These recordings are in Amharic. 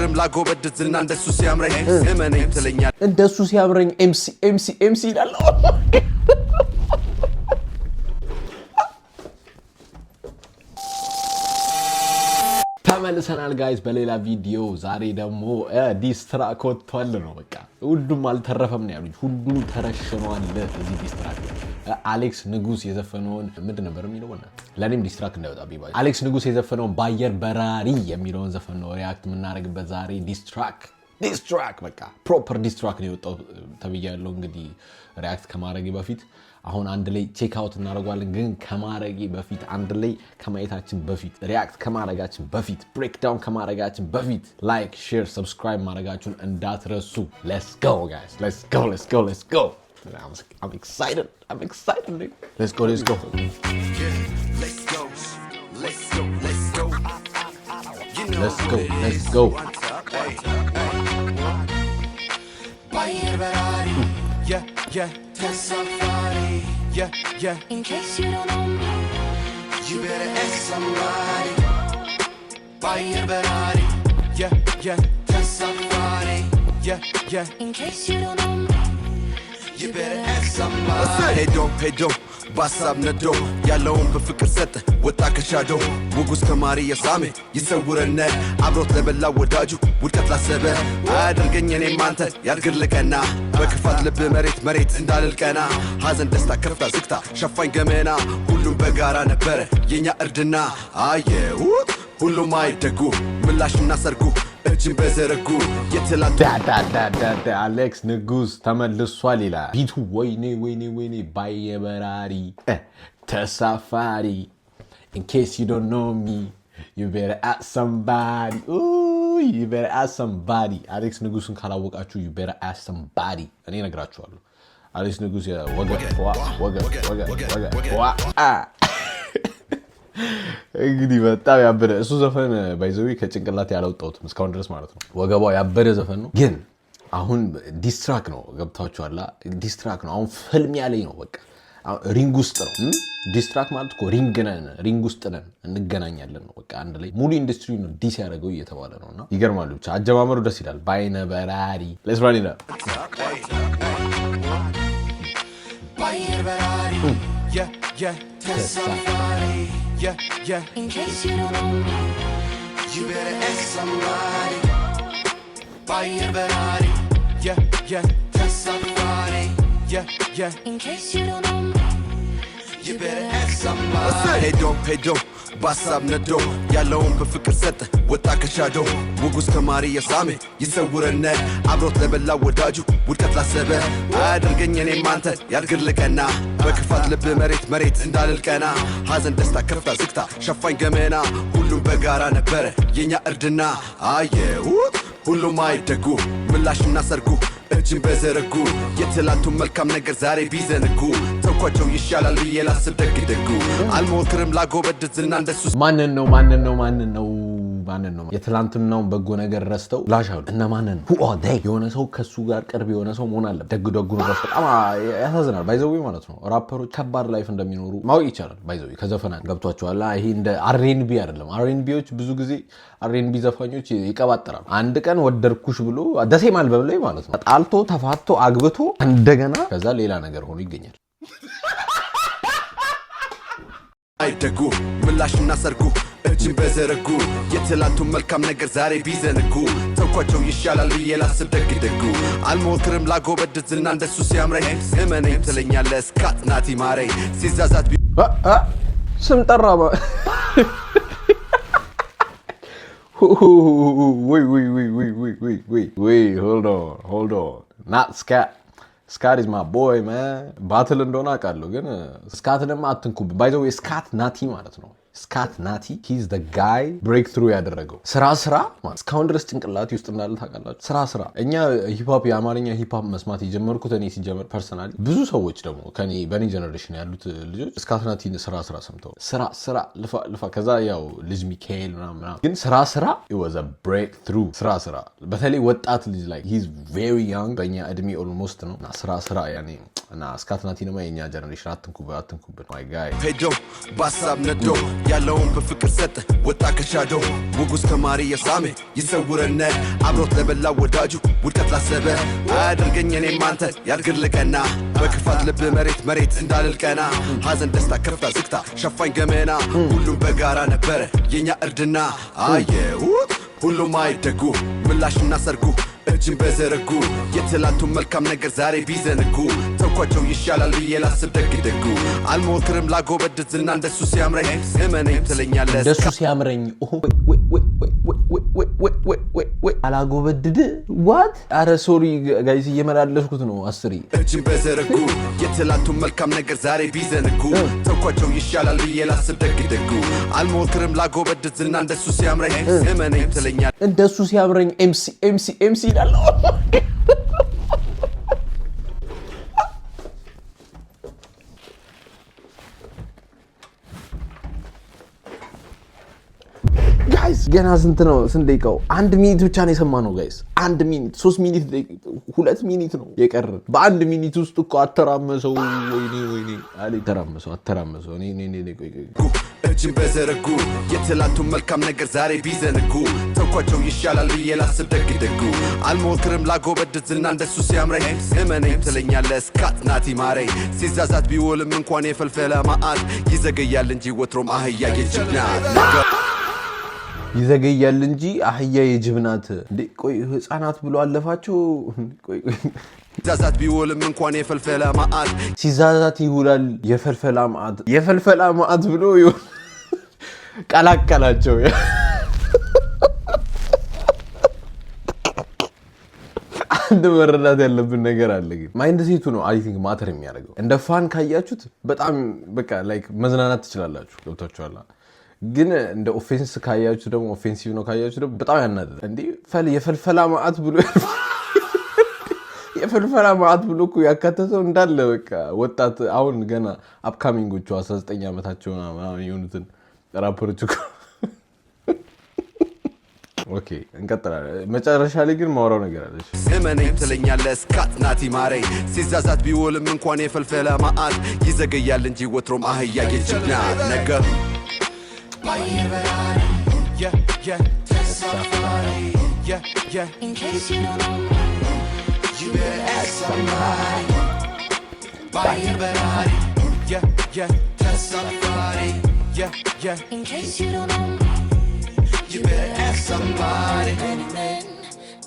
አልሞክርም ላጎበድድ ዝና እንደሱ ሲያምረኝ እመነኝ ትለኛል። እንደሱ ሲያምረኝ MC MC MC ይላል። ተመልሰናል guys በሌላ ቪዲዮ። ዛሬ ደግሞ diss track ወጥቷል ነው። በቃ ሁሉም አልተረፈም ነው ያሉኝ። ሁሉም ተረሽኗል እዚህ diss track ላይ። አሌክስ ንጉስ የዘፈነውን ምንድን ነበር የሚለው? ለእኔም diss track እንዳይወጣ፣ አሌክስ ንጉስ የዘፈነውን ባየር በራሪ የሚለውን ዘፈን ነው react የምናደርግበት ዛሬ። Diss track, diss track፣ በቃ proper diss track ነው የወጣው ተብያለሁ። እንግዲህ react ከማድረጌ በፊት አሁን አንድ ላይ check out እናደርገዋለን። ግን ከማድረጌ በፊት፣ አንድ ላይ ከማየታችን በፊት፣ react ከማድረጋችን በፊት፣ breakdown ከማድረጋችን በፊት like፣ share፣ subscribe ማድረጋችሁን እንዳትረሱ። Let's go guys, let's go, let's go, let's go. I'm excited. I'm excited. Let's go, let's go. Let's go, let's go, let's go. You know Let's go, what it let's is. Go. ባየር በራሪ, yeah, ተሳፋሪ, yeah. In case you don't know me, You better ask somebody. ባየር በራሪ, yeah, ተሳፋሪ, yeah. In case you don't know me, You better ask somebody. ሄዶ ሄዶ በሀሳብ ነዶ ያለውን በፍቅር ሰጠ ወጣ ከ shadow። ውጉዝ ከማሪ የሳሜ ይሰውረነ፣ አብሮት ለበላ ወዳጁ ውድቀት ላሰበ አያደርገኝ እኔም አንተ ያድርግልቀና፣ በክፋት ልብ መሬት መሬት እንዳልልቀና፣ ሐዘን ደስታ ከፍታ ዝግታ ሸፋኝ ገመና፣ ሁሉም በጋራ ነበረ የኛ እርድና። አየሁት ሁሉም አይደጉ፣ ምላሽና ሰርጉ እጅን በዘረጉ የትላንት ዳዳዳዳዳ አሌክስ ንጉስ ተመልሷል ይላል beat ኡ። ወይኔ ወይኔ ወይኔ፣ ባየበራሪ ተሳፋሪ፣ in case you don't know me, you better ask somebody. Ooh, you better ask somebody. አሌክስ ንጉስን ካላወቃችሁ you better ask somebody። እኔ እነግራችኋለሁ። አሌክስ ንጉስ ወገ ወገ ወገ ወገ ዋ አ እንግዲህ በጣም ያበደ እሱ ዘፈን by the way ከጭንቅላት ያላወጣሁትም እስካሁን ድረስ ማለት ነው። ወገቧ ያበደ ዘፈን ነው። ግን አሁን diss track ነው፣ ገብታችኋላ? Diss track ነው። አሁን ፍልሚያ ላይ ነው። በቃ አሁን ring ውስጥ ነው። Diss track ማለት እኮ ring ነን፣ ring ውስጥ ነን፣ እንገናኛለን ነው። በቃ አንድ ላይ ሙሉ ኢንዱስትሪ ነው diss ያደረገው እየተባለ ነው። እና ይገርማሉ። ብቻ አጀማመሩ ደስ ይላል። ባይነ በራሪ፣ let's run ይላል። ባየር በራሪ, yeah, ተሳፋሪ, yeah. In case you don't know me, You better ask somebody. ባየር በራሪ, yeah, ተሳፋሪ, yeah. In case you don't know me, You better ask somebody. ሄዶ ሄዶ በሀሳብ ነዶ ያለውን በፍቅር ሰጠ ወጣ ከ shadow። ውጉዝ ከማሪ የሳሜ ይሰውረነ፣ አብሮት ለበላ ወዳጁ ውድቀት ላሰበ አያደርገኝ እኔም አንተ ያድርግልቀና፣ በክፋት ልብ መሬት መሬት እንዳልልቀና፣ ሐዘን ደስታ ከፍታ ዝግታ ሸፋኝ ገመና፣ ሁሉም በጋራ ነበረ የኛ እርድና። አየሁት ሁሉም አይደጉ፣ ምላሽና ሰርጉ እጅን በዘረጉ፣ የትላንቱን መልካም ነገር ዛሬ ቢዘነጉ፣ ተውኳቸው ይሻላል ብዬ ላስብ ደግ ደጉ። አልሞክርም ላጎበድድ ዝና እንደሱ ማንን ነው? ማንን ነው? ማንን ነው? ማንን ነው? የትላንትናውን በጎ ነገር ረስተው ላሻሉ እና ማንን ነው? Who are they? የሆነ ሰው ከሱ ጋር ቅርብ የሆነ ሰው መሆን አለበት። ደግ ደጉን ረስተው በጣም ያሳዝናል። By the way ማለት ነው ራፐሮች ከባድ life እንደሚኖሩ ማወቅ ይቻላል። By the way ከዘፈና ገብቷቸዋል። ይሄ እንደ R&B አይደለም። R&B ዎች ብዙ ጊዜ R&B ዘፋኞች ይቀባጠራሉ። አንድ ቀን ወደድኩሽ ብሎ ደሴም አልበም ላይ ማለት ነው ጣልቶ ተፋቶ አግብቶ እንደገና ከዛ ሌላ ነገር ሆኖ ይገኛል። አይደጉ፣ ምላሽና ሰርጉ እጅን በዘረጉ፣ የትላንቱን መልካም ነገር ዛሬ ቢዘነጉ፣ ተውኳቸው ይሻላል ብዬ ላስብ ደግ ደጉ። አልሞክርም ላጎበድድ ዝና እንደሱ ሲያምረኝ እመነኝ ትለኛለህ እስካት ናቲ ማረኝ ሲዛዛት ስም ጠራ። Wait, wait, wait, wait, wait, wait, wait, wait, hold on, hold on. Not Scat. Scott is my boy, man. Battle እንደሆነ አውቃለሁ፣ ግን ስካት ደግሞ አትንኩብኝ። By the way ስካት ናቲ ማለት ነው። ስካት ናቲ, he's the guy breakthrough ያደረገው ስራ ስራ እስካሁን ድረስ ጭንቅላቴ ውስጥ እንዳለ ታውቃላችሁ። ስራ ስራ እኛ hip hop የአማርኛ hip hop መስማት የጀመርኩት እኔ ሲጀመር personally፣ ብዙ ሰዎች ደግሞ ከኔ በእኔ generation ያሉት ልጆች ስካት ናቲን ስራ ስራ ሰምተው ስራ ስራ ልፋ ልፋ፣ ከዛ ያው ልጅ ሚካኤል ምናምን ምናምን፣ ግን ስራ ስራ was a breakthrough። ስራ ስራ በተለይ ወጣት ልጅ ላይ፣ he's very young፣ በእኛ እድሜ almost ነው፣ እና ስራ ስራ ያኔ እና ስካትናቲንማ የኛ generation አትንኩብን፣ አትንኩብን my guy። ሄዶ በሀሳብ ነዶ ያለውን በፍቅር ሰጠ ወጣ ከ shadow። ውጉዝ ከማሪ የሳሜ ይሰውረነ፣ አብሮት ለበላ ወዳጁ ውድቀት ላሰበ አያደርገኝ እኔም አንተ ያድግልቀና፣ በክፋት ልብ መሬት መሬት እንዳልልቀና፣ ሐዘን ደስታ ከፍታ ዝግታ ሸፋኝ ገመና፣ ሁሉም በጋራ ነበረ የኛ እርድና። አየሁት ሁሉም አይደጉ፣ ምላሽና ሰርጉ እጅን በዘረጉ፣ የትላንቱን መልካም ነገር ዛሬ ቢዘነጉ፣ ተውኳቸው ይሻላል ብዬ ላስብ ደግ ደጉ። አልሞክርም ላጎበድድ ዝና እንደሱ ሲያምረኝ፣ እመነኝ ትለኛለህ። እንደሱ ሲያምረኝ። ወይ ወይ ወይ ወይ ወይ ወይ ወይ ወይ ወይ ወይ፣ አላጎበድድ what? አረ sorry guys፣ እየመላለስኩት ነው አስሪ። እጅን በዘረጉ፣ የትላንቱን መልካም ነገር ዛሬ ቢዘነጉ፣ ተውኳቸው ይሻላል ብዬ ላስብ ደግ ደጉ። አልሞክርም ላጎበድድ ዝና እንደሱ ሲያምረኝ፣ እመነኝ ትለኛለህ። እንደሱ ሲያምረኝ MC MC MC ይላል። Guys፣ ገና ስንት ነው? ስንት ደቂቃው? 1 minute ብቻ ነው የሰማነው guys። 1 minute፣ 3 minute፣ 2 minute ነው የቀረን። በ1 minute ውስጥ እኮ አተራመሰው። ወይኔ ወይኔ፣ አለ ተራመሰው፣ አተራመሰው። እኔ እኔ እኔ ቆይ ቆይ። እጅን በዘረጉ፣ የትላንቱን መልካም ነገር ዛሬ ቢዘነጉ፣ ተውኳቸው ይሻላል ብዬ ላስብ ደግ ደጉ። አልሞክርም ላጎበድድ ዝና እንደሱ ሲያምረኝ፣ እመነኝ ትለኛለህ። እስካት ናቲ ማረኝ፣ ሲዛዛት ቢውልም እንኳን የፈልፈለ ማአት፣ ይዘገያል እንጂ ወትሮም አህያ የጅብ ናት። ይዘገያል እንጂ አህያ የጅብ ናት። እንዴ ቆይ፣ ህፃናት ብሎ አለፋቸው። ቆይ ቆይ። ሲዛዛት ቢውልም እንኳን የፈልፈለ ማአት ሲዛዛት ይውላል የፈልፈላ ማአት፣ የፈልፈላ ማአት ብሎ ቀላቀላቸው። አንድ መረዳት ያለብን ነገር አለ ግን mindset ኡ ነው I think matter የሚያደርገው። እንደ fun ካያችሁት በጣም በቃ like መዝናናት ትችላላችሁ። ገብቷችኋል? ግን እንደ offense ካያችሁ ደግሞ፣ offensive ነው ካያችሁ ደግሞ በጣም ያናድዳል። እንዲህ የፈልፈላ ማአት ብሎ፣ የፈልፈላ ማአት ብሎ እኮ ያካተተው እንዳለ በቃ ወጣት አሁን ገና upcoming ኦቹ 19 ዓመታቸው ምናምን የሆኑትን ራፐሮች እኮ። Okay፣ እንቀጥላለን። መጨረሻ ላይ ግን ማውራው ነገር አለች። እመነኝ ትለኛለህ። እስካት ናቲ ማረኝ፣ ሲዛዛት ቢውልም እንኳን የፈልፈለ ማአት፣ ይዘገያል እንጂ ወትሮም አህያ የጅብ ናት ነገር። Yeah. In case you don't know me, You better ask somebody. ባየር በራሪ። Yeah, ተሳፋሪ። Yeah. In case you don't know me, You better ask somebody. Many men,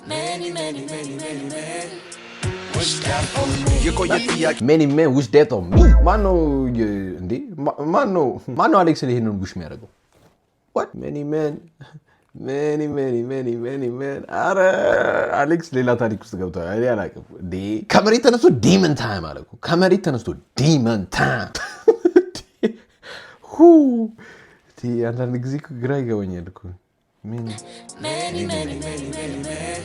many, many, many, many men wish that on me. የቆየ ጥያቄ Many men wish death on me። ማነው እንዴ? ማነው ማነው አሌክስ ላይ ይሄንን wish የሚያደርገው? What? Many men, many, many, many, many men። አረ አሌክስ ሌላ ታሪክ ውስጥ ገብቷል። እኔ አላውቅም። እንዴ ከመሬት ተነስቶ demon time አለ እኮ። ከመሬት ተነስቶ demon time ሁ። አንዳንድ ጊዜ እኮ ግራ ይገባኛል እኮ። Many Many, many, many, many men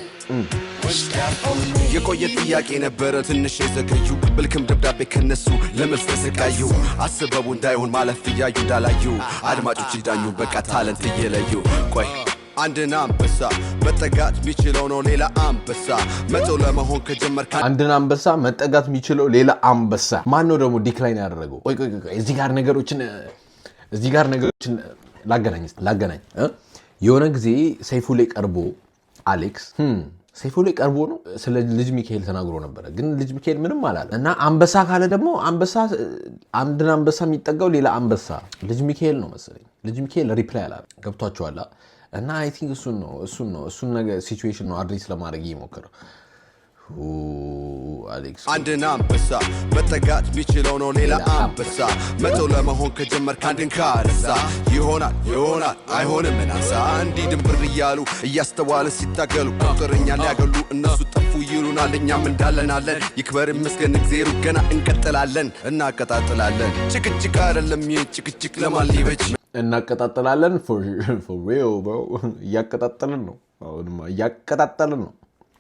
wish that on me. የቆየ ጥያቄ ነበረ ትንሽ የዘገዩ፣ ብልክም ደብዳቤ ከነሱ ለመልስ ተሰቃዩ። አስበው እንዳይሆን ማለፍ እያዩ እንዳላዩ፣ አድማጮች ይዳኙ በቃ talent እየለዩ። ቆይ፣ አንድን አንበሳ መጠጋት የሚችለው ነው ሌላ አንበሳ፣ መቶ ለመሆን ከጀመር አንድን አንበሳ መጠጋት የሚችለው ሌላ አንበሳ። ማን ነው ደግሞ decline ያደረገው? ቆይ ቆይ ቆይ፣ እዚህ ጋር ነገሮችን ላገናኝ ላገናኝ እ? የሆነ ጊዜ ሰይፉ ላይ ቀርቦ አሌክስ ሰይፉ ላይ ቀርቦ ነው ስለ ልጅ ሚካኤል ተናግሮ ነበረ። ግን ልጅ ሚካኤል ምንም አላለ እና አንበሳ ካለ ደግሞ አንበሳ፣ አንድን አንበሳ የሚጠጋው ሌላ አንበሳ ልጅ ሚካኤል ነው መሰለኝ። ልጅ ሚካኤል reply አላለ። ገብቷቸዋል። እና I think እሱን ነው እሱን ነገር situation ነው address ለማድረግ እየሞከረው አሌክስ። አንድን አንበሳ መጠጋት የሚችለው ነው ሌላ አንበሳ፣ መቶ ለመሆን ከጀመር አንድን ካነሳ፣ ይሆናል ይሆናል አይሆንም እናንሳ። እንዲህ ድንብር እያሉ እያስተዋለ ሲታገሉ ቁጥርኛ ሊያገሉ፣ እነሱ ጠፉ ይሉናል፣ እኛም እንዳለን አለን። ይክበር ይመስገን እግዜሩ፣ ገና እንቀጥላለን፣ እናቀጣጥላለን። ጭቅጭቅ አይደለም ይህ ጭቅጭቅ ለማን ሊበጅ? እናቀጣጥላለን። For real bro፣ እያቀጣጠልን ነው። አሁንማ እያቀጣጠልን ነው።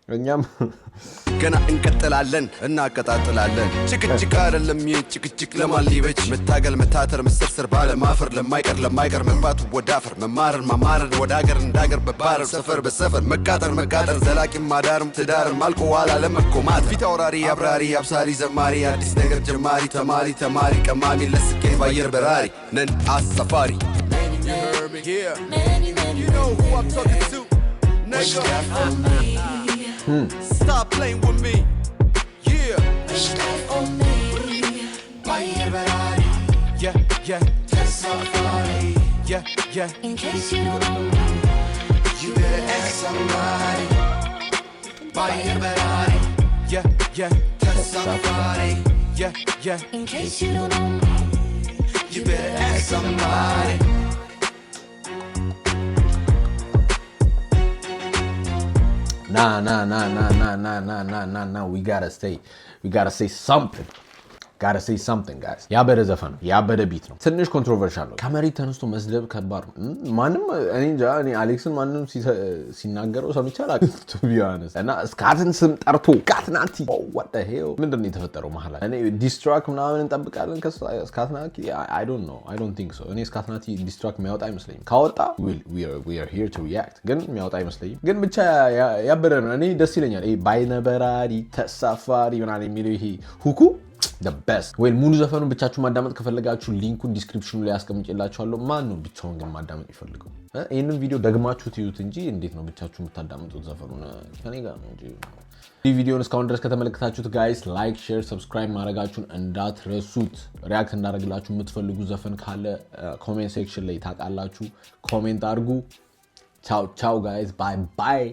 እኛም ገና እንቀጥላለን፣ እናቀጣጥላለን። ጭቅጭቅ አይደለም ይህ ጭቅጭቅ ለማን ሊበጅ? መታገል፣ መታተር፣ መሰብሰር፣ ባለማፈር፣ ለማይቀር ለማይቀር መግባቱ ወዳፈር፣ መማረር ማማረር፣ ወደ አገር እንዳገር በባረር፣ ሰፈር በሰፈር መቃጠር መቃጠር፣ ዘላቂ ማዳርም ትዳርም አልቆ ኋላ ለመኮማተር፣ ፊት አውራሪ አብራሪ አብሳሪ ዘማሪ፣ አዲስ ነገር ጀማሪ ተማሪ ተማሪ ቀማሚ፣ ለስኬት ባየር በራሪ ነን አሳፋሪ። You heard me? Yeah. Many, many, You know who I'm talking to, wish nigga. that for me. Stop playing with me. Yeah. Wish that for me. ባየር በራሪ. Yeah. ተሳፋሪ. Yeah. In case you don't know. You better ask somebody. ባየር በራሪ. Yeah. ተሳፋሪ. Yeah. In case you don't know. You better ask somebody. Nah, nah, nah, nah, nah, nah, nah, nah, nah, nah, nah. We gotta say something. Gotta say something, guys. ያበደ ዘፈን ነው፣ ያበደ beat ነው። ትንሽ controversial ነው። ከመሬት ተነስቶ መስደብ ከባድ ነው። ማንም፣ እኔ እንጃ፣ እኔ አሌክስን ማንም ሲናገረው ሰምቼ አላውቅም to be honest። እና ስካትን ስም ጠርቶ ስካትናቲ፣ what the hell? ምንድን ነው የተፈጠረው መሀል ላይ? እኔ diss track ምናምን እንጠብቃለን ከስካትናቲ። I don't know, I don't think so። እኔ ስካትናቲ diss track የሚያወጣ አይመስለኝም። ካወጣ we are here to react፣ ግን የሚያወጣ አይመስለኝም። ግን ብቻ ያበደ ነው። እኔ ደስ ይለኛል። ይሄ ባይነበራሪ ተሳፋሪ ምናምን የሚለው ይሄ hook ኡ the best። ወይ ሙሉ ዘፈኑን ብቻችሁ ማዳመጥ ከፈለጋችሁ link ኡን description ኑ ላይ አስቀምጬላችኋለሁ። ማን ነው ብቻውን ግን ማዳመጥ ይፈልገው? ይህንን ቪዲዮ ደግማችሁ ትዩት እንጂ እንዴት ነው ብቻችሁ የምታዳምጡት ዘፈኑን? ከኔ ጋር ነው እንጂ። ይህ ቪዲዮን እስካሁን ድረስ ከተመለከታችሁት guys፣ like፣ share፣ subscribe ማድረጋችሁን እንዳትረሱት። React እንዳደረግላችሁ የምትፈልጉ ዘፈን ካለ comment section ላይ ታውቃላችሁ፣ comment አድርጉ። ቻው ቻው guys፣ bye bye።